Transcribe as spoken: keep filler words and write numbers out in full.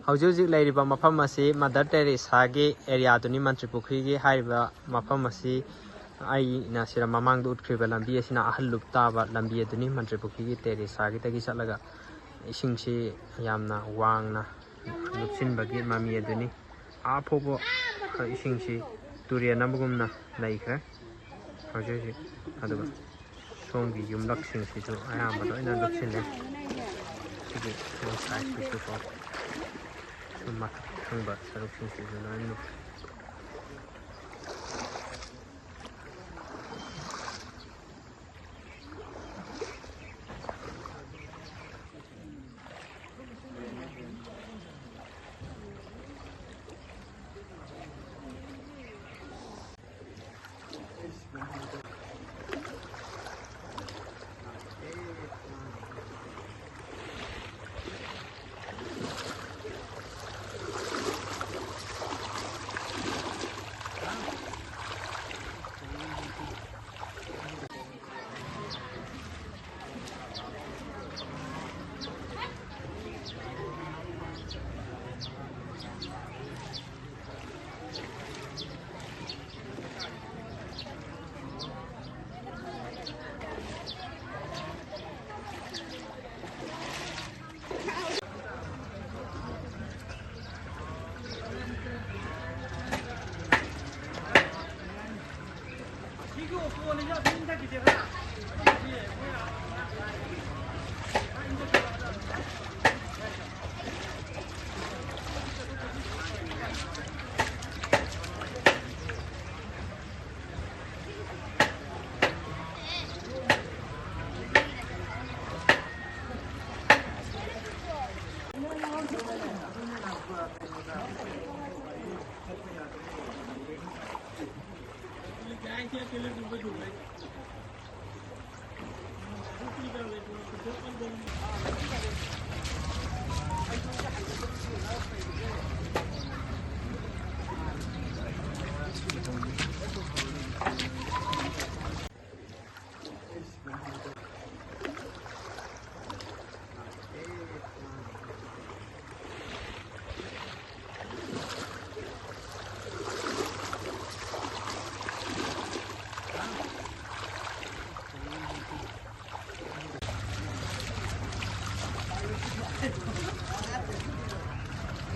ꯍꯧꯖꯤꯛ ꯍꯧꯖꯤꯛ ꯂꯩꯔꯤꯕ ꯃꯐꯝ ꯑꯁꯤ ꯃꯗꯔ ꯇꯦꯔꯦꯁꯥꯒꯤ ꯑꯦꯔꯤꯌꯥꯗꯨꯅꯤ, ꯃꯟꯇ꯭ꯔꯤ ꯄꯨꯈ꯭ꯔꯤꯒꯤ ꯍꯥꯏꯔꯤꯕ ꯃꯐꯝ ꯑꯁꯤ꯫ ꯑꯩꯅ ꯁꯤꯗ ꯃꯃꯥꯡꯗ ꯎꯠꯈ꯭ꯔꯤꯕ ꯂꯝꯕꯤ ꯑꯁꯤꯅ ꯑꯍꯜ ꯂꯨꯞ ꯇꯥꯕ ꯂꯝꯕꯤ ꯑꯗꯨꯅꯤ꯫ ꯃꯟꯇ꯭ꯔꯤ ꯄꯨꯈ꯭ꯔꯤꯒꯤ ꯇꯦꯔꯦꯁꯥꯒꯤꯗꯒꯤ ꯆꯠꯂꯒ ꯏꯁꯤꯡꯁꯤ ꯌꯥꯝꯅ ꯋꯥꯡꯅ ꯂꯨꯞꯁꯤꯟꯕꯒꯤ ꯃꯃꯤ ꯑꯗꯨꯅꯤ꯫ ꯑꯥ ꯐꯥꯎꯕ ꯏꯁꯤꯡꯁꯤ ꯇꯨꯔꯦꯟ ꯑꯃꯒꯨꯝꯅ ꯂꯩꯈ꯭ꯔꯦ ꯍꯧꯖꯤꯛ ꯍꯧꯖꯤꯛ꯫ ꯑꯗꯨꯒ ꯁꯣꯝꯒꯤ ꯌꯨꯝꯂꯛꯁꯤꯡꯁꯤꯁꯨ ꯑꯌꯥꯝꯕ ꯂꯣꯏꯅ ꯂꯨꯞꯁꯤꯜꯂꯦ꯫ ꯁꯤꯒꯤ ꯁꯣꯝ ꯁꯥꯏꯠꯁꯤꯁꯨꯀꯣ, ꯁꯣꯝ ꯃꯊꯛ ꯊꯪꯕ ꯁꯔꯨꯛꯁꯤꯡꯁꯤꯁꯨ ꯂꯣꯏꯅ ꯂꯨꯞꯄꯦ꯫